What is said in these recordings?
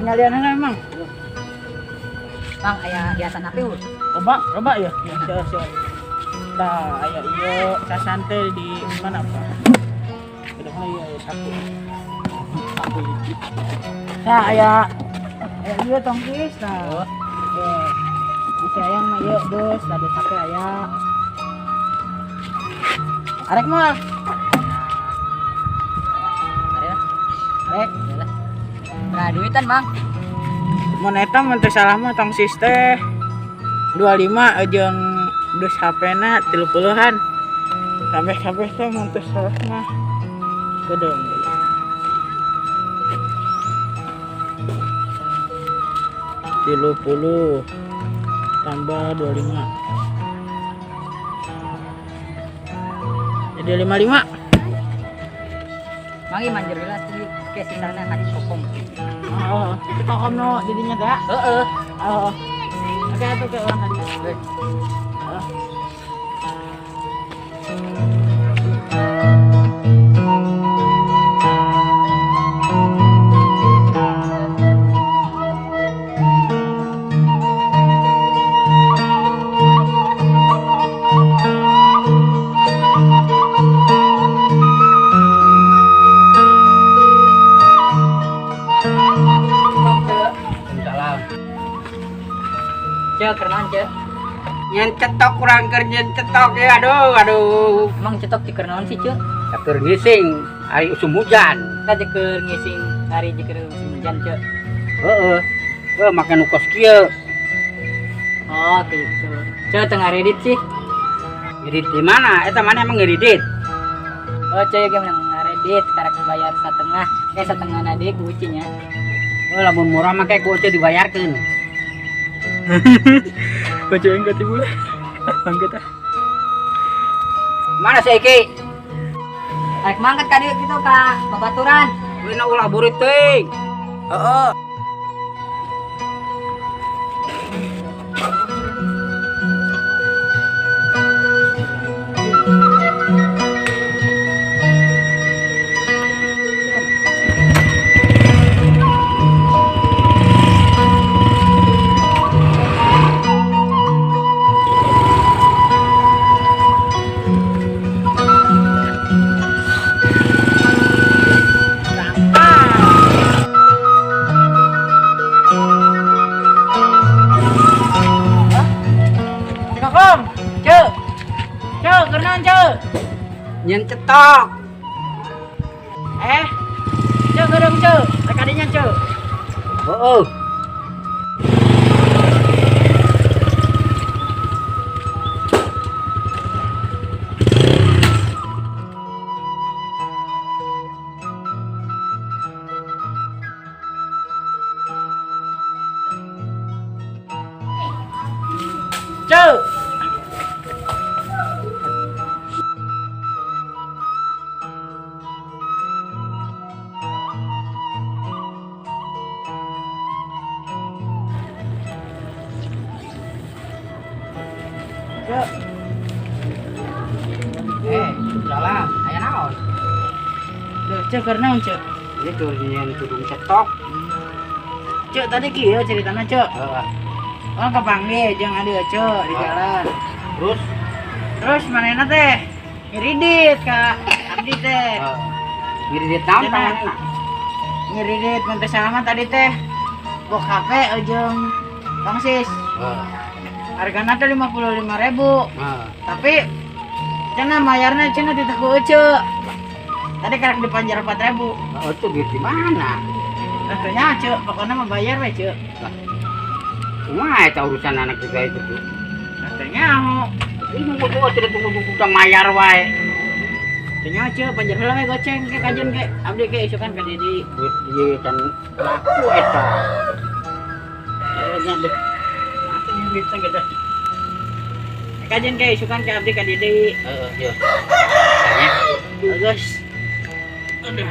Tinggal heula emang. Bang, aya hiasan HP heuh. Loba, loba ya. Seur seur. Tah, aya ieu sasante di mana apa? Kedengna ieu aya sapu. Sapu hiji. Tah, aya aya ieu tongkis tah. Eh, bisa ayang mah ieu dus, tah dus HP aya. Arek mah. Arek. Arek. Nah, duitan, Mang. Mun eta mun teu salah mah tongsis teh 25 jeung dus HP-na 30-an. Kabeh-kabeh teh mun teu salah mah gedeung. 30 tambah 25. Jadi 55. Mang ieu manjur heula tuh ke sisana ka Kokom. Oh, itu Kokom no jadinya teh. Heeh. Oh. Oke, atuh ke urang tadi. Heeh. Cek, kerenan, Cek. Nyen cetok kurang keur nyen cetok ya, aduh, aduh. Emang cetok di kerenan sih, Cek? Keur ngising ari usum hujan. Kita keur ngising ari keur musim hujan, Cek. Heeh. Heuh, make nu kos kieu. Oh, gitu. Cek teu ngaredit sih. Ngeredit di mana? Eta mana emang ngeredit? Oh, Cek ge menang ngaredit karek bayar satengah. Satengah na deui ku uci nya. Oh, lamun murah mah kayak ku uci dibayarkeun. Baca enggak tiba. Angkat ah. Mana si Eki? Arek mangkat ka dieu kitu ka babaturan. Wina ulah burit teuing. Heeh. Kokom, Cek. Cek, kerenan, Cek. Nyen cetok. Cek, gereng, Cek. Rek kadinya, Cek. Heeh. Cek. Cek. Salah, aya naon? Duh, Cek keur naon, Cek? Ieu keur nyen tudung cetok. Cek, tadi kieu ceritana, Cek. Heeh. Orang kepanggih jeung adi Cek di jalan. Terus? Terus manehna teh ngiridit ka abdi teh. Heeh. Ngiridit naon Cenah. panganna? Ngiridit mun teu salah mah tadi teh bok HP jeung tongsis. Heeh. Hargana teh 55.000. Heeh. Tapi cenah mayarna cenah titah ku Ece. Tadi karek dipanjar 4.000. Heeh, itu duit di mana? Tentunya Cek, pokoknya mah bayar we, Cek. Lah. Kumaha eta urusan anak juga itu tuh? Tentunya ho. Ini nunggu gua tidak tunggu tunggu mayar wae. Tentunya Cek, panjar heula we goceng ke kajeun ke abdi ke isukan ka Didi. Duit ieu can laku eta. Nya deh. Mati duit teh gede. Kajeun ke isukan ke abdi ka Didi. Heeh, ieu. Bagus. Aduh.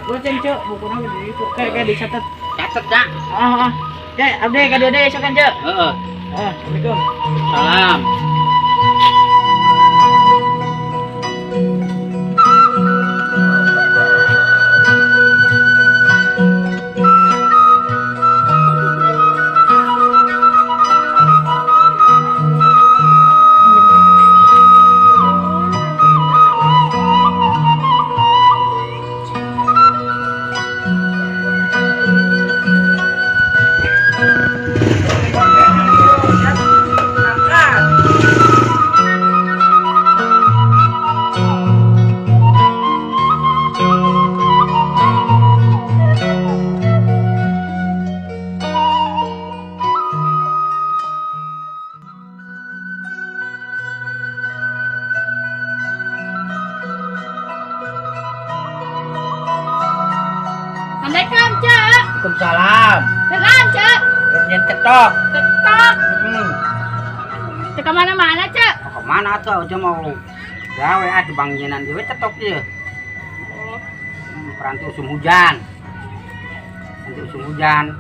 Goceng Cek, bukuna ge di ditu. Kayak dicatat. Catet, Cak. Heeh, heeh. Cek, abdi ka Didi isukan, Cek. Heeh. Heeh, Assalamualaikum. Salam. Waalaikumsalam. Tenang, Cek. Nyen cetok. Cetok. Teu ka mana-mana, Cek. Ke mana tuh aja mau gawe ah di bangjenan dewe cetok ieu. Oh. Peranti usum hujan. Nanti usum hujan.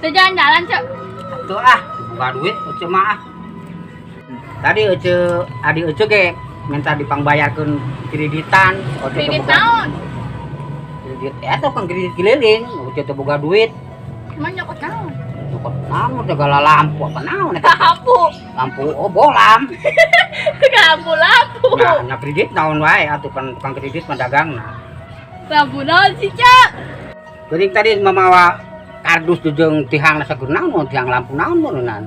Teu jalan-jalan, Cek. Tuh ah, buka duit Ece mah ah. Tadi Ece adi Ece ge minta dipangbayarkeun kreditan. Kredit naon? Kredit eta kan kredit keliling, Ece teu boga duit. Emang nyokot naon? Nyokot naon segala lampu apa naon eta? Lampu. Lampu oh bolam. Lampu lampu. Nah, nya kredit naon wae atuh pan tukang kredit mah dagangna. Lampu naon sih, Cek? Geuning tadi mamawa kardus jeung tihang sagur naon tihang lampu naon meureunnan.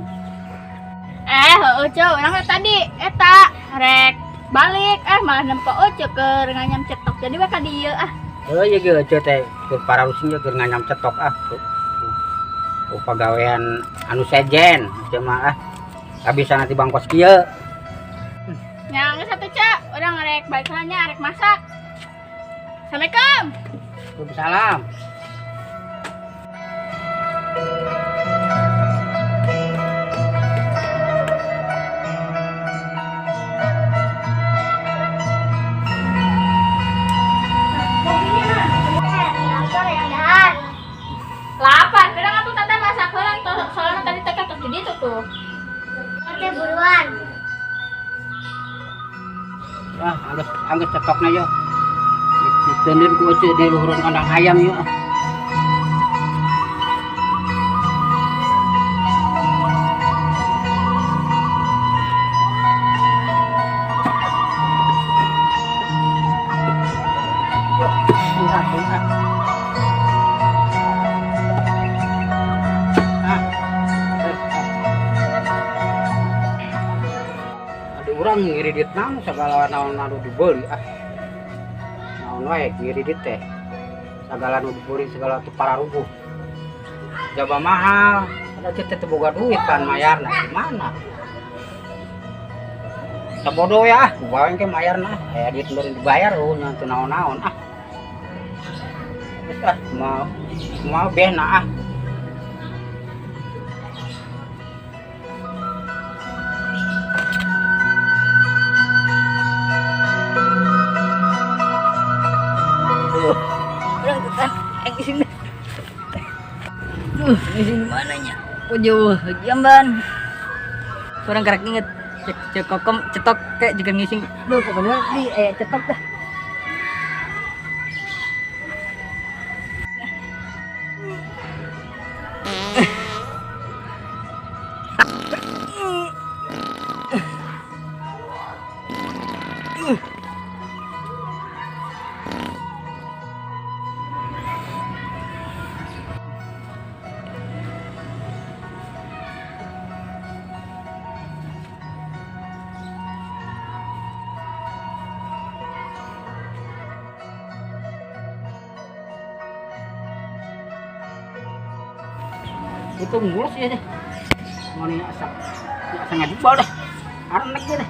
Heueuh Cek, urang teh tadi eta rek balik malah nempo Ece keur nganyam cetok jadi we ka dieu ah. Heuh ieu ge Ece teh keur pararusing keur nganyam cetok ah. Oh pagawean anu sejen Ece mah ah. Kabisa nanti bangkos kieu. Nya geus atuh Cek, urang rek balik heula nya rek masak. Assalamualaikum. Waalaikumsalam. Lapar, kadang atuh tata masak heula soalnya tadi teh tos di ditu tuh. Oke, buruan. Ah, anggeus cetokna yo. Diteundeun ku Ece di luhureun kandang ayam yo. Urang ngiridit naon segala naon anu dibeli ah. Naon wae ngiridit teh. Segala nu dibeli segala teu pararuguh. Jaba mahal, ada teh teu boga duit kan mayarna gimana? Sabodo ya ah, bawa engke mayarna. Aya duit meureun dibayar eueuh nya teu naon-naon ah. Geus ah, mau behna ah. Ngising mana nya? Oh jauh jamban. Orang karak inget cek kokom cetok kayak juga ngising. Duh pokoknya di cetok dah. Itu mulus ya deh. Mau nih asap ngajibal dah. Arenek dia dah.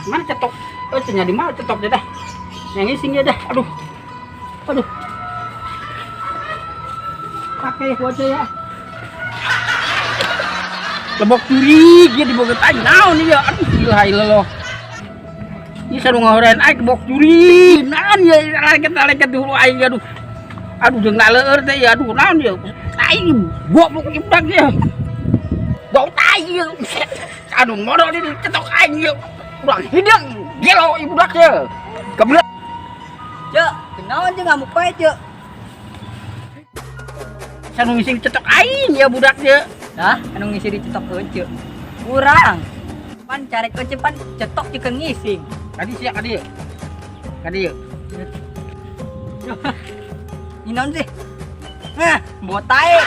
Mana cetok? Oh, nya di mana cetok dia dah. Yang ngising dia dah. Aduh. Aduh. Pakai wajah ya. Lebok curi dia dibogot aing naon ieu. Aduh, gila ilallah. Ieu sarua ngahorean aing lebok curi. Naon ieu leket-leket dulu aing aduh. Aduh jeung laleur teh ya aduh naon ieu. Aing goblok ieu budak ieu. Bau tai ieu. Aduh modal di cetok aing ieu. Urang hideung gelo ieu budak ieu. Kebelet. Cek, kenaon jeung ngamuk wae, Cek. Sanu ngising cetok aing ya budak ieu. Dah, anu ngisi di cetok Ece. Kurang. Pan carek Ece pan cetok jeung ngising. Tadi sia ka dieu. Ka dieu. Ini naon sih? Nah, botae.